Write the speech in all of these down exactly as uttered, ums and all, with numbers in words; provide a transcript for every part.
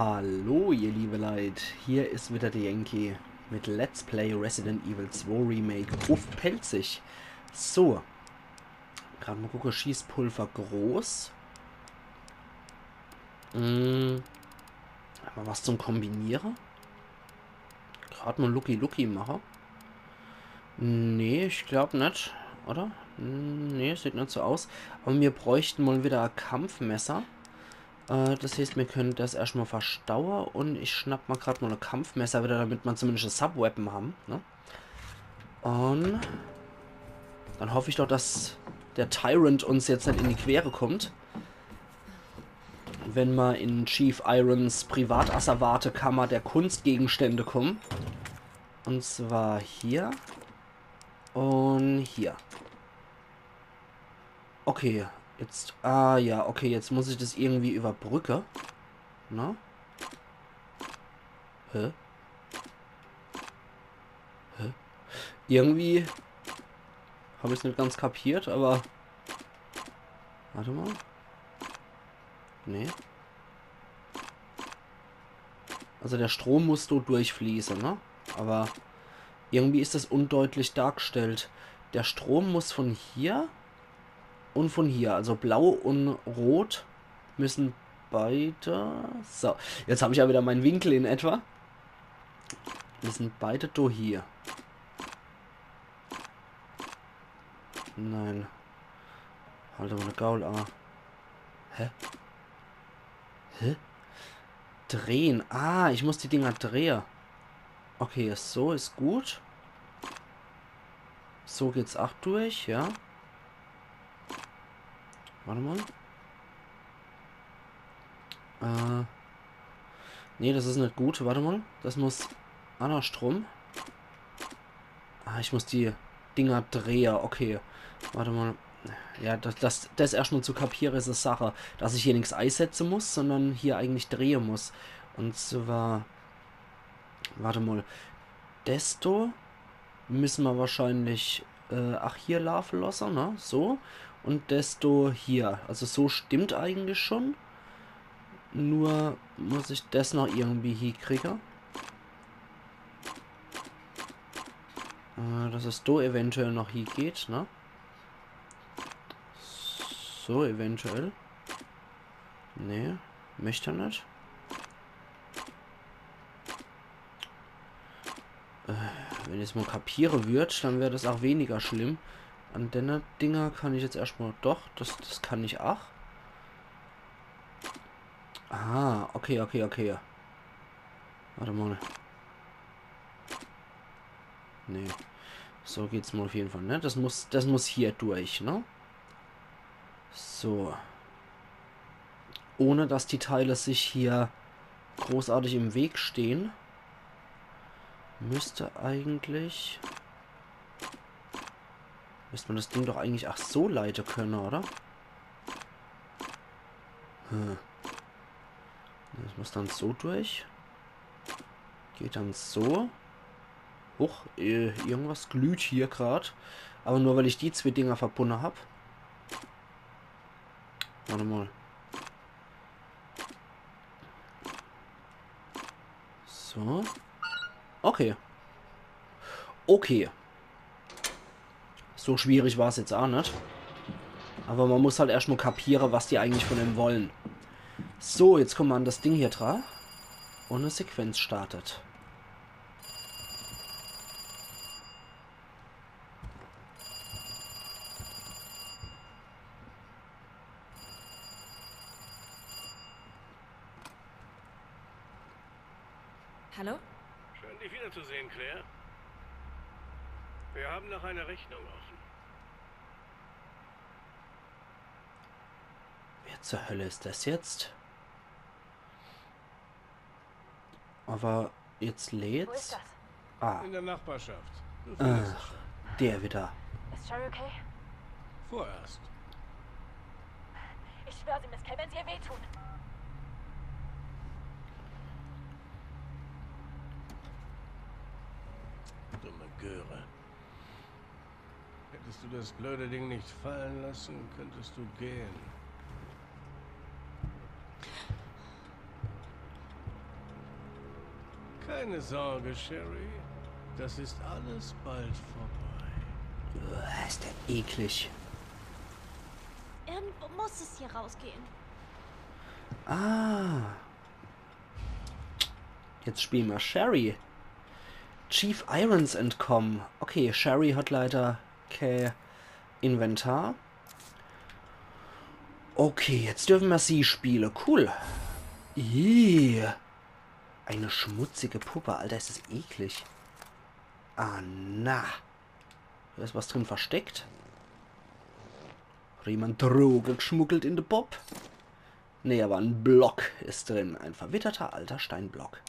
Hallo, ihr liebe Leit, hier is wieder der Yankee mit Let's Play Resident Evil zwei Remake uff Pälzisch. So, grad mol gucke, Schießpulver groß. Mm, hämmer was zum Kombiniere? Grad mol Lucky Lucky mache. Nee, ich glaub net, oder? Nee, sieht net so aus. Awwer mir bräuchte mol wieder e Kampfmesser. Äh, das heeßt, mir kenne das erscht mol verstaue un ich schnapp mol grad mol e Kampfmesser wieder, damit mer zumindescht e Subweapon hän, ne? Un dann hoff ich doch, dass der Tyrant uns jetzt net in die Quere kommt, wenn mer in Chief Irons Privatasservatekammer der Kunstgegenstände kommen. Un zwar hier un hier. Okay, jetzt, ah ja, okay, jetzt muss ich das irgendwie überbrücke. Na? Hä? Hä? Irgendwie hab ich's net ganz kapiert, awwer wart mol. Nee. Also der Strom muss do durchfließe, ne? Awwer irgendwie is das undeutlich dargestellt. Der Strom muss von hier un von hier, also blau un rot, müssen beide. So, jetzt hab ich ja wieder mein Winkel in etwa. Müssen beide do hier. Nein. Halt mol de Gaul a. Hä? Hä? Drehen. Ah, ich muss die Dinger drehe. Okay, so is gut. So geht's ach durch, ja. Wart mol. Äh. Nee, das is net gut. Wart mol. Das muss annerschtrum. Ah, ich muss die Dinger drehe. Okay. Wart mol. Ja, das, das, das erscht mol zu kapiere is e Sach, dass ich hier nix eisetze muss, sondern hier eigentlich drehe muss. Un zwar, wart mol, des do müsse mer wahrscheinlich, äh, ach, hier laafe losse, ne? So. Un des do hier. Also so stimmt eigentlich schon. Nur muss ich des noch irgendwie hiekriege. Äh, dass es do eventuell noch hiegeht, ne? So, eventuell. Nee, möcht er net. Äh, wenn ich's mol kapiere würd, dann wär das ach weniger schlimm. An denne Dinger kann ich jetzt erscht mol, doch, das, das kann ich ach. Ah, okay, okay, okay. Wart mol. Nee. So geht's mol uff jeden Fall, ne? Das muss, das muss hier durch, ne? So. Ohne dass die Teile sich hier großartig im Weg stehen, müsst eigentlich, müsst mer das Ding doch eigentlich ach so leite könne, oder? Hm. Das muss dann so durch. Geht dann so. Huch, äh, irgendwas glüht hier grad. Awwer nur, weil ich die zwee Dinger verbunne hab. Wart mol. So. Okay. Okay. So schwierig war's jetzt ach net. Awwer mer muss halt erscht mol kapiere, was die eigentlich von em wolle. So, jetzt komme mer an das Ding hier dra. Un e Sequenz startet. Hallo? Schön, dich wiederzusehen, Claire. Wir haben noch eine Rechnung offen. Wer zur Hölle is das jetzt? Awwer jetzt lädt's. Wo ist das? Ah. In der Nachbarschaft. Du findest es schon. Der wieder. Ist Sherry okay? Vorerst. Ich schwör, sie misst Claire, wenn sie ihr wehtun. Dumme Göre. Hättest du das blöde Ding nicht fallen lassen, könntest du gehen. Keine Sorge, Sherry. Das ist alles bald vorbei. Uah, is der eklig. Irgendwo muss es hier rausgehen. Ah. Jetzt spiele mer Sherry. Chief Irons entkommen. Okay, Sherry hat leider kä Inventar. Okay, jetzt dürfe mer sie spiele. Cool. Ih. Eine schmutzige Puppe, Alter, is das eklig. Ah, na. Do is was drin versteckt. Hat jemand Droge geschmuggelt in de Bob? Nee, aber en Block is drin. Ein verwitterter alter Steinblock.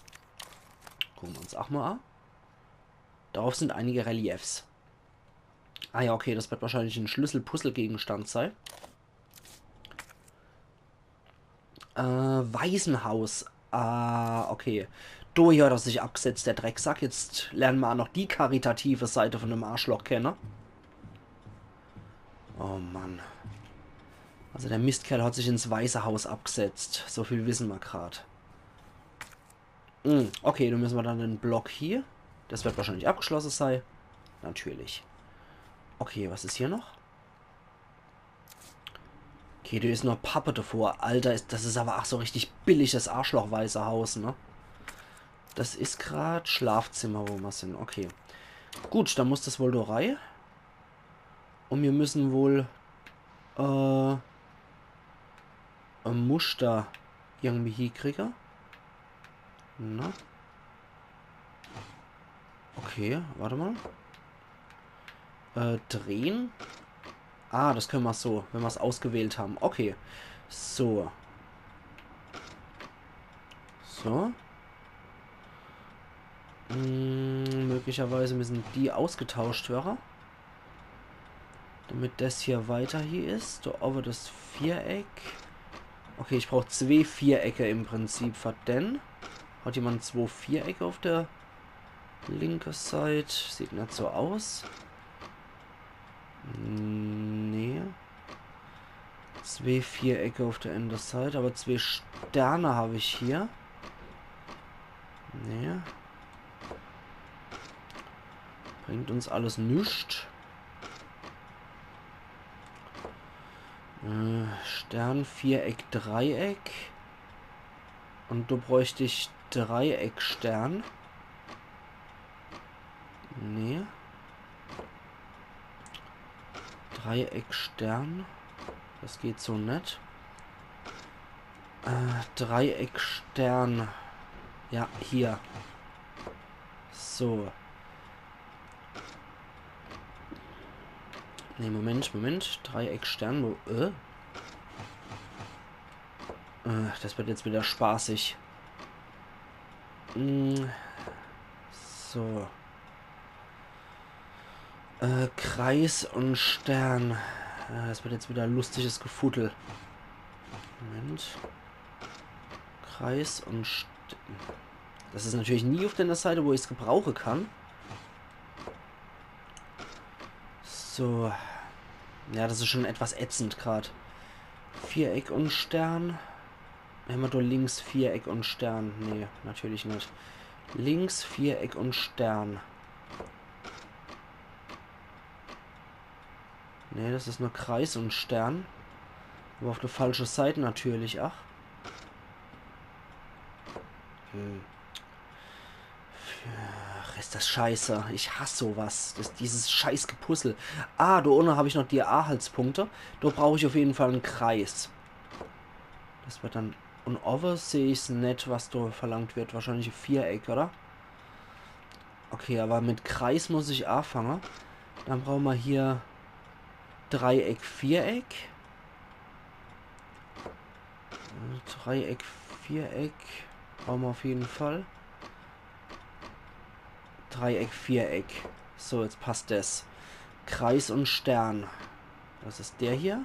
Gucke mer uns ach mal an. Darauf sind einige Reliefs. Ah ja, okay, das wird wahrscheinlich en Schlüssel-Puzzle-Gegenstand sei. Äh, Waisenhaus. Ah, okay. Do hat er sich abgesetzt, der Drecksack. Jetzt lerne mer ach noch die karitative Seite von dem Arschloch kenne. Oh Mann. Also der Mistkerl hat sich ins Waisehaus abgesetzt. So viel wisse mer grad. Hm, okay, dann müsse mer dann den Block hier. Das wird wahrscheinlich abgeschlosse sei. Natürlich. Okay, was is hier noch? Okay, do is noch Pappe davor. Alter, is, das is aber ach so richtig billiges Arschloch-Waisehaus, ne? Das is grad Schlafzimmer, wo mer sind. Okay. Gut, dann muss das wohl do rei. Und mir müssen wohl, äh, e Muster irgendwie hiekriege. Na? Okay, warte mal. Äh, drehen. Ah, das könne mer so, wenn mer's ausgewählt haben. Okay. So. So. Hm, möglicherweise müssen die ausgetauscht werre. Damit das hier weiter hier is. Do owwe das Viereck. Okay, ich brauch zwee Vierecke im Prinzip. Verdammt. Hat jemand zwee Vierecke auf der linke Seit? Sieht net so aus. Nee. Zwee Vierecke auf der andere Seit, aber zwee Sterne hab ich hier. Nee. Bringt uns alles nix. Äh, Stern, Viereck, Dreieck. Und do bräucht ich Dreieckstern. Nee. Dreieckstern. Das geht so net. Äh, Dreieckstern. Ja, hier. So. Nee, Moment, Moment. Dreieckstern, wo, äh? Äh, das wird jetzt wieder spaßig. Hm, so. Äh, Kreis und Stern. Äh, das wird jetzt wieder lustiges Gefuddel. Moment. Kreis und St-, das is natürlich nie auf der Seite, wo ich's gebrauche kann. So. Ja, das is schon etwas ätzend grad. Viereck und Stern. Hämmer do links Viereck und Stern? Nee, natürlich net. Links Viereck und Stern. Nee, das is nur Kreis und Stern. Aber auf der falsche Seit natürlich, ach. Hm. Ach, is das scheiße. Ich hass sowas. Das, dieses scheiß Gepuzzle. Ah, do unne hab ich noch die Aahaltspunkte. Do brauch ich auf jeden Fall en Kreis. Das wird dann... Und owwe seh ich's net, was do verlangt wird. Wahrscheinlich e Viereck, oder? Okay, aber mit Kreis muss ich aafange. Dann brauche mer hier Dreieck, Viereck. Dreieck, Viereck. Brauche mer auf jeden Fall. Dreieck, Viereck. So, jetzt passt des. Kreis und Stern. Das is der hier.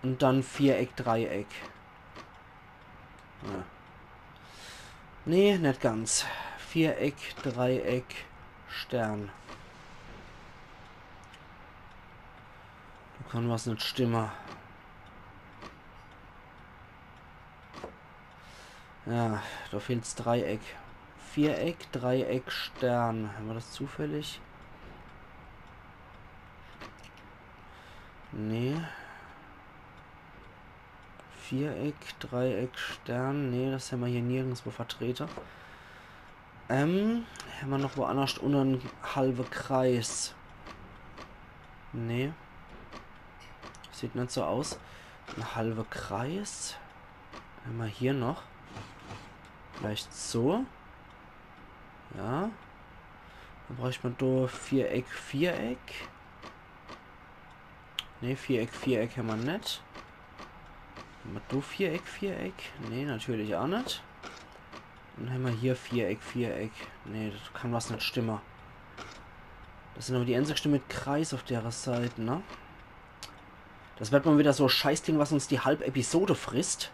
Und dann Viereck, Dreieck. Ja. Nee, net ganz. Viereck, Dreieck, Stern. Do kann was net stimme. Ja, do fehlt's Dreieck. Viereck, Dreieck, Stern. Hämmer das zufällig? Nee. Viereck, Dreieck, Stern. Nee, das hämmer hier nirgendswo vertrete. Ähm, hämmer noch woannerscht unne en halwe Kreis? Nee. Sieht net so aus. En halwe Kreis. Hämmer hier noch. Vielleicht so. Ja. Dann bräucht mer do Viereck, Viereck. Nee, Viereck, Viereck hämmer net. Hämmer do Viereck, Viereck? Nee, natürlich aa net. Dann hämmer hier Viereck, Viereck. Nee, das kann was net stimme. Das sin awwer die änzigschte mit Kreis uff dere Seit, ne? Das werd mol widder so e Scheißding, was uns die halb Episode frisst.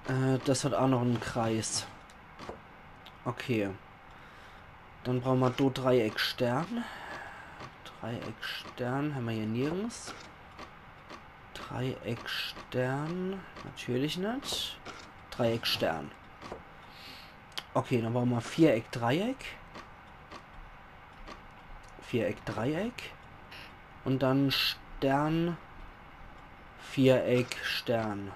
Äh, das hat aa noch en Kreis. Okay. Dann brauche mer do Dreieck, Stern. Dreieck, Stern hämmer hier nirgends. Dreieck, Stern. Natürlich net. Dreieck, Stern. Okay, dann brauche mer Viereck, Dreieck. Viereck, Dreieck. Un dann Stern, Viereck, Stern.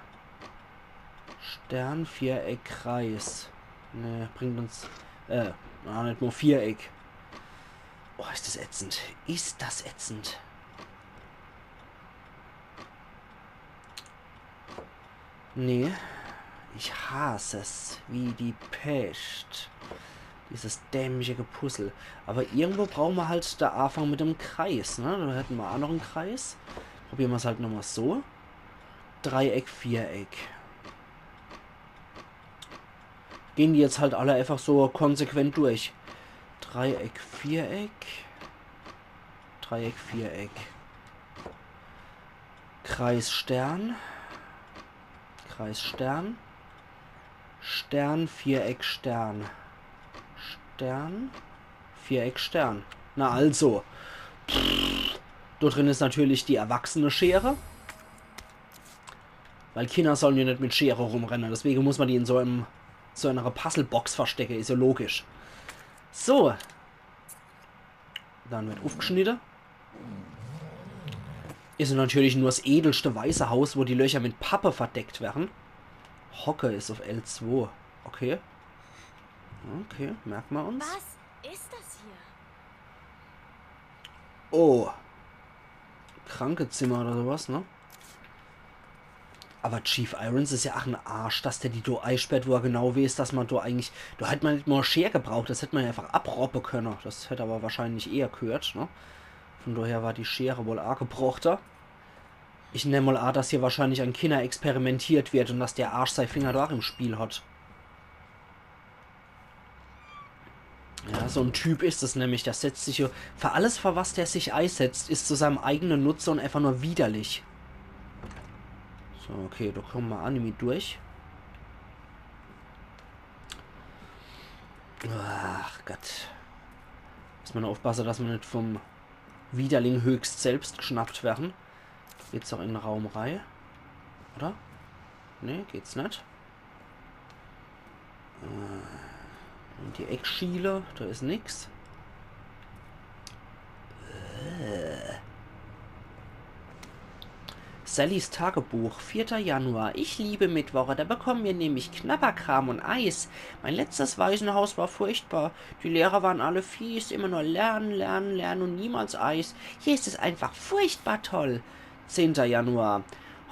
Stern, Viereck, Kreis. Ne, bringt uns, äh, ah, net mol Viereck. Oh, is das ätzend. Is das ätzend. Nee, ich hass es wie die Pescht. Dieses dämliche Gepuzzle. Awwer irgendwo brauche mer halt de Aafang mit dem Kreis, ne? Do hätte mer aa noch en Kreis. Probiere mer's halt nochmol so. Dreieck, Viereck. Gehn die jetzt halt alle eefach so konsequent durch. Dreieck, Viereck. Dreieck, Viereck. Kreis, Stern. Kreis, Stern. Stern, Viereck, Stern. Stern, Viereck, Stern. Na also. Pff, do drin is natürlich die erwachsene Schere. Weil Kinner solle jo net mit Schere rumrenne. Deswege muss mer die in so em, so enere Puzzlebox verstecke. Is jo logisch. So. Dann werd uffgeschnitte. Is natürlich nur s edelschte Waisehaus, wo die Löcher mit Pappe verdeckt werre. Hocke is uff L zwo. Okay. Okay, merke mer uns. Was ist das hier? Oh. Krankezimmer oder so was, ne? Awwer Chief Irons is jo ach en Arsch, dass der die do eisperrt, wo er genau weeß, dass mer do eigentlich, do hätt mer net mol e Scher gebraucht, das hätt mer jo eefach abroppe könne. Das hätt awwer wahrscheinlich eher gehört, ne? Vun doher war die Schere wohl aagebrochter. Ich nemm mol aa, dass hier wahrscheinlich an Kinner experimentiert werd un dass der Arsch sei Finger do ach im Spiel hat. Ja, so en Typ is es nämlich. Der setzt sich jo, für alles, für was der sich eisetzt, is zu seinem eigene Nutze un eefach nur widerlich. So, okay, do komme mer aa nimmi durch. Ach Gott. Muss mer nur uffpasse, dass mer net vum Widerling höchst selbst geschnappt werre. Geht's doch in de Raum rei? Oder? Nee, geht's net. Äh, in die Eck schiele, do is nix. Äh. Sallys Tagebuch, vierter Januar. Ich liebe Mittwoche, da bekommen wir nämlich Knabberkram und Eis. Mein letztes Waisenhaus war furchtbar. Die Lehrer waren alle fies, immer nur lernen, lernen, lernen und niemals Eis. Hier ist es einfach furchtbar toll. Zehnter Januar.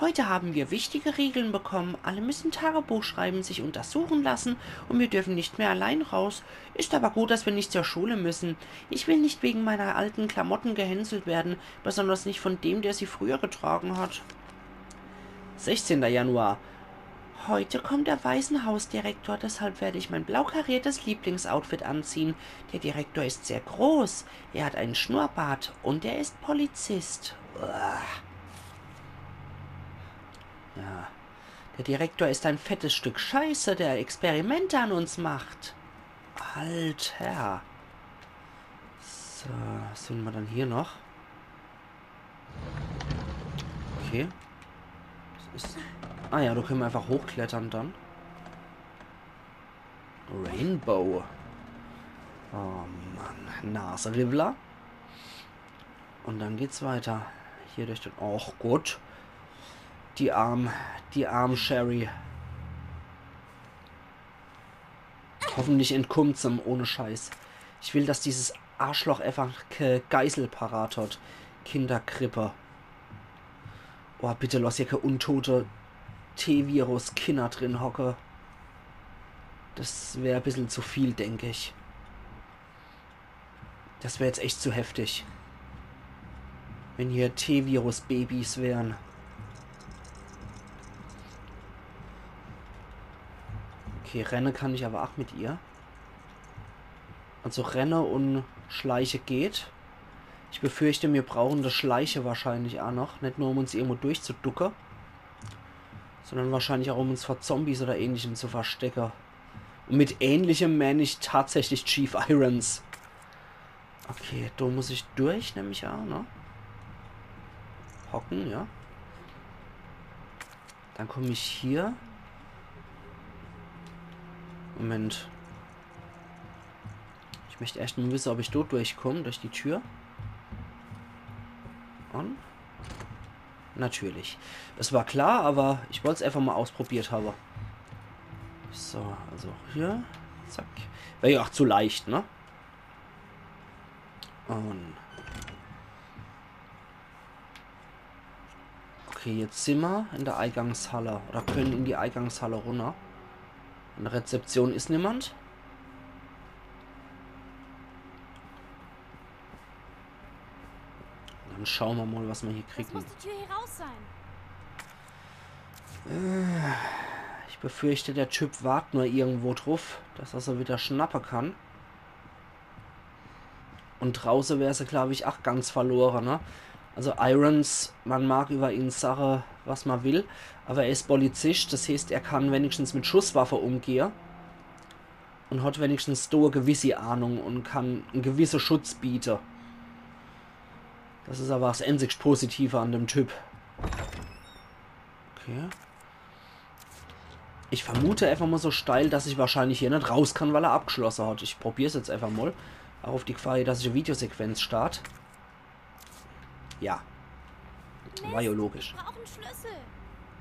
Heute haben wir wichtige Regeln bekommen. Alle müssen Tagebuch schreiben, sich untersuchen lassen und wir dürfen nicht mehr allein raus. Ist aber gut, dass wir nicht zur Schule müssen. Ich will nicht wegen meiner alten Klamotten gehänselt werden, besonders nicht von dem, der sie früher getragen hat. Sechzehnter Januar. Heute kommt der Waisenhausdirektor, deshalb werde ich mein blau kariertes Lieblingsoutfit anziehen. Der Direktor ist sehr groß. Er hat einen Schnurrbart und er ist Polizist. Uah. Ja. Der Direktor ist ein fettes Stück Scheiße, der Experimente an uns macht. Alter. So, was sehn mer dann hier noch? Okay. Das is, ah ja, do könne mer eefach hochklettere dann. Rainbow. Oh Mann, Naseriwwler. Und dann geht's weiter. Hier durch den... Och Gott. Die arm, die arm Sherry. Hoffentlich entkummt's em, ohne Scheiß. Ich will, dass dieses Arschloch einfach ke Geisel parat hat. Kinderkrippe. Oh, bitte lass hier ke untote T-Virus-Kinner drin hocke. Das wär e bissel zu viel, denk ich. Das wär jetzt echt zu heftig. Wenn hier T-Virus-Babys wären. Okay, renne kann ich aber ach mit ihr. Also renne und schleiche geht. Ich befürchte, mir brauchen das Schleiche wahrscheinlich ach noch. Net nur, um uns irgendwo durchzuducke, sondern wahrscheinlich auch, um uns vor Zombies oder Ähnlichem zu verstecke. Und mit Ähnlichem mein ich tatsächlich Chief Irons. Okay, do muss ich durch, nemm ich an, ne? Hocken, ja. Dann komm ich hier. Moment. Ich möcht erscht mal wisse, ob ich dort durchkomm, durch die Tür. Und? Natürlich. Es war klar, aber ich wollt's einfach mal ausprobiert habe. So, also hier. Zack. Wär ja auch zu leicht, ne? Und okay, jetzt simmer in der Eigangshalle. Oder können in die Eigangshalle runner. In der Rezeption is niemand. Dann schaue mer mal, was mer hier kriegen. Das muss die Tür hier raus sein. Äh, ich befürchte, der Typ wart nur irgendwo druff, dass er se wieder schnappe kann. Und drauße wär se, glaub ich, ach ganz verlore, ne? Also Irons, man mag über ihn sache, was man will, aber er is Polizist, das heeßt, er kann wenigstens mit Schusswaffe umgehe. Und hat wenigstens do e gewisse Ahnung und kann en gewisse Schutz biete. Das is aber das einzigst Positive an dem Typ. Okay. Ich vermute einfach mal so steil, dass ich wahrscheinlich hier net raus kann, weil er abgeschlosse hat. Ich probier's jetzt einfach mal. Auch auf die Gefahr, dass ich e Videosequenz start. Ja. War ja logisch. Wir brauchen Schlüssel.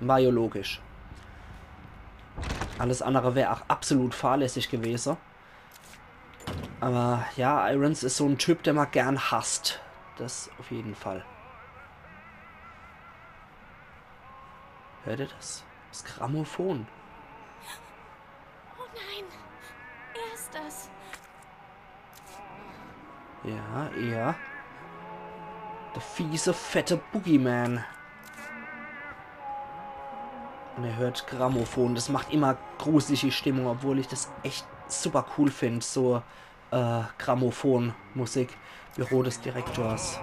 War ja logisch. Alles andere wär auch absolut fahrlässig gewese. Aber ja, Irons is so en Typ, der man gern hasst. Das auf jeden Fall. Hört ihr das? Das Grammophon. Oh nein, er ist das. Ja, er. Der fiese, fette Boogeyman. Und er hört Grammophon. Das macht immer gruselige Stimmung, obwohl ich das echt super cool find. So, äh, Grammophon-Musik. Büro des Direktors.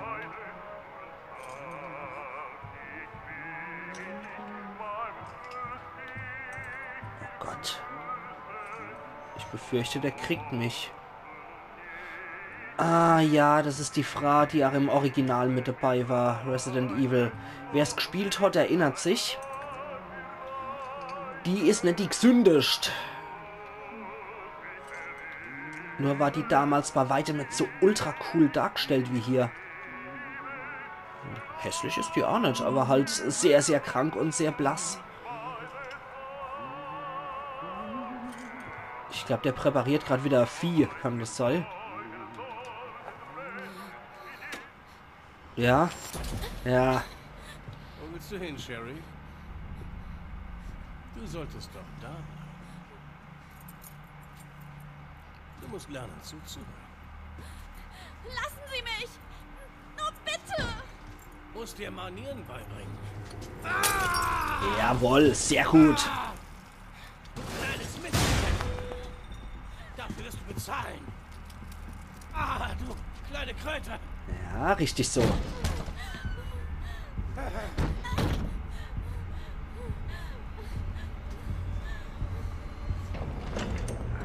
Oh Gott. Ich befürchte, der kriegt mich. Ah ja, das is die Frau, die auch im Original mit dabei war, Resident Evil. Wer's gespielt hat, erinnert sich. Die is net die gsündest. Nur war die damals bei weitem net so ultra cool dargestellt wie hier. Hässlich is die auch net, aber halt sehr, sehr krank und sehr blass. Ich glaub, der präpariert grad wieder Vieh, kann das sei? Ja? Ja. Wo willst du hin, Sherry? Du solltest doch da bleiben. Du musst lernen, zuzuhören. Lassen Sie mich! Nur bitte! Musst dir Manieren beibringen. Jawohl, sehr gut. Du kleines Mistkerl. Dafür wirst du bezahlen. Ah, du kleine Kröte. Ja, richtig so.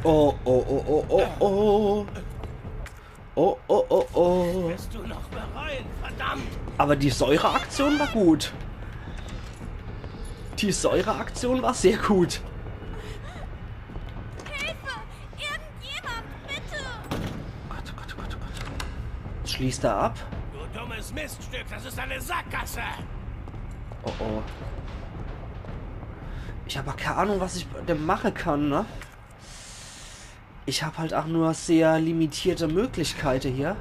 Oh, oh, oh, oh, oh, oh. Oh, oh, oh, oh. Wirst du noch bereuen, verdammt. Aber die Säureaktion war gut. Die Säureaktion war sehr gut. Hilfe! Schließt er ab? Du dummes Miststück, das ist eine Sackgasse. Oh oh. Ich hab ach keine Ahnung, was ich dem mache kann, ne? Ich hab halt ach nur sehr limitierte Möglichkeite hier.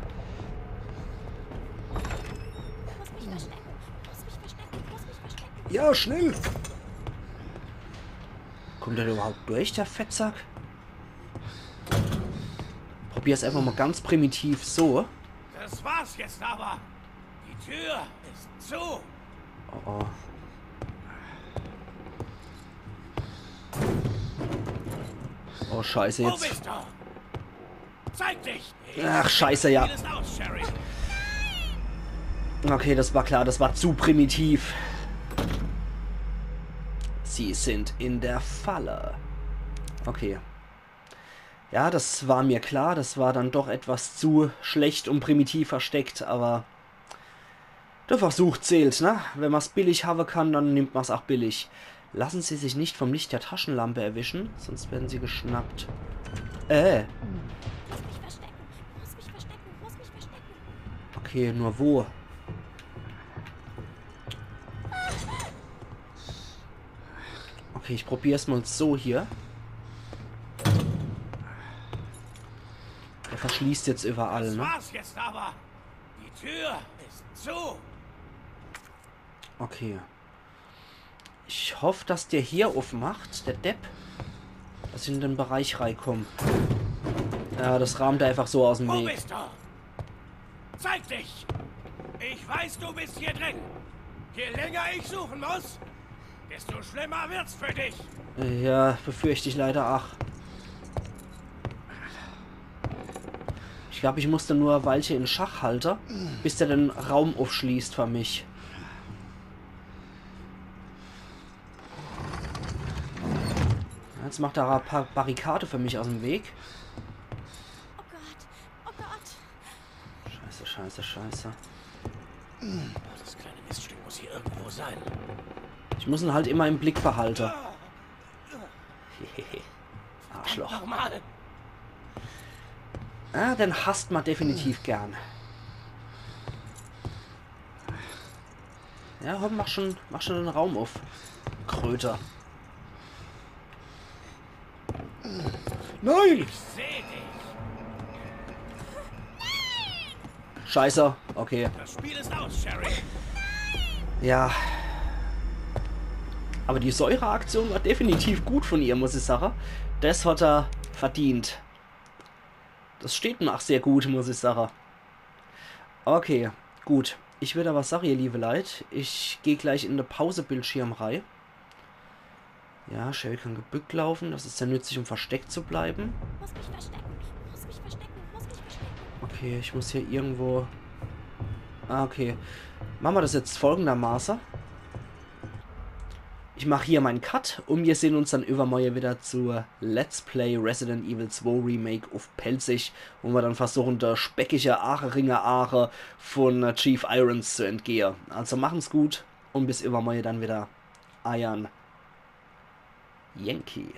Muss mich verstecken. Muss mich verstecken. Muss mich verstecken. Ja, schnell! Kommt der überhaupt durch, der Fettsack? Probier's einfach mal ganz primitiv so. Das war's jetzt aber. Die Tür ist zu. Oh oh. Oh, scheiße, Wo jetzt. Bist du? Zeig dich. Ach, scheiße, ja. Spiel ist aus, Sherry. Okay, das war klar, das war zu primitiv. Sie sind in der Falle. Okay. Ja, das war mir klar, das war dann doch etwas zu schlecht und primitiv versteckt, aber der Versuch zählt, ne? Wenn man's billig haben kann, dann nimmt man's auch billig. Lassen Sie sich nicht vom Licht der Taschenlampe erwischen, sonst werden Sie geschnappt. Äh, Muss mich verstecken. Muss mich verstecken. Muss mich verstecken. Okay, nur wo? Okay, ich probier's mal so hier. Der verschließt jetzt überall, Das ne? War's jetzt aber. Die Tür ist zu. Okay. Ich hoff, dass der hier aufmacht, der Depp. Dass ich in den Bereich reinkomm. Ja, das raamt er einfach so aus dem Wo Weg. Bist du? Zeig dich. Ich weiß, du bist hier drin. Je länger ich suchen muss, desto schlimmer wird's für dich. Ja, befürchte ich leider ach. Ich glaub, ich muss den nur e Weilche in Schach halte, bis der den Raum aufschließt für mich. Jetzt macht er e paar Barrikade für mich aus dem Weg. Oh Gott. Oh Gott. Scheiße, scheiße, scheiße. Das kleine Miststück muss hier irgendwo sein. Ich muss ihn halt immer im Blick behalte. Arschloch. Nochmal. Ja, den hasst man definitiv gern. Ja, komm, mach schon, mach schon den Raum auf. Kröter. Nein! Seh dich. Scheiße, okay. Das Spiel ist aus, Sherry. Ja. Aber die Säureaktion war definitiv gut von ihr, muss ich sagen. Das hat er verdient. Das steht nach sehr gut, muss ich sagen. Okay, gut. Ich würd aber sagen, ihr liebe Leit, ich geh gleich in de Pausebildschirm rei. Ja, Sherry kann gebückt laufen. Das ist sehr nützlich, um versteckt zu bleiben. Muss mich verstecken. Muss mich verstecken. Muss mich verstecken. Okay, ich muss hier irgendwo... Ah, okay. Machen wir das jetzt folgendermaßen. Ich mach hier meinen Cut und wir sehen uns dann übermorgen wieder zu Let's Play Resident Evil zwei Remake auf Pälzisch, wo wir dann versuchen, der speckige Aacheringer Aache von Chief Irons zu entgehen. Also machen's gut und bis übermorgen dann wieder. Eiern Yankee.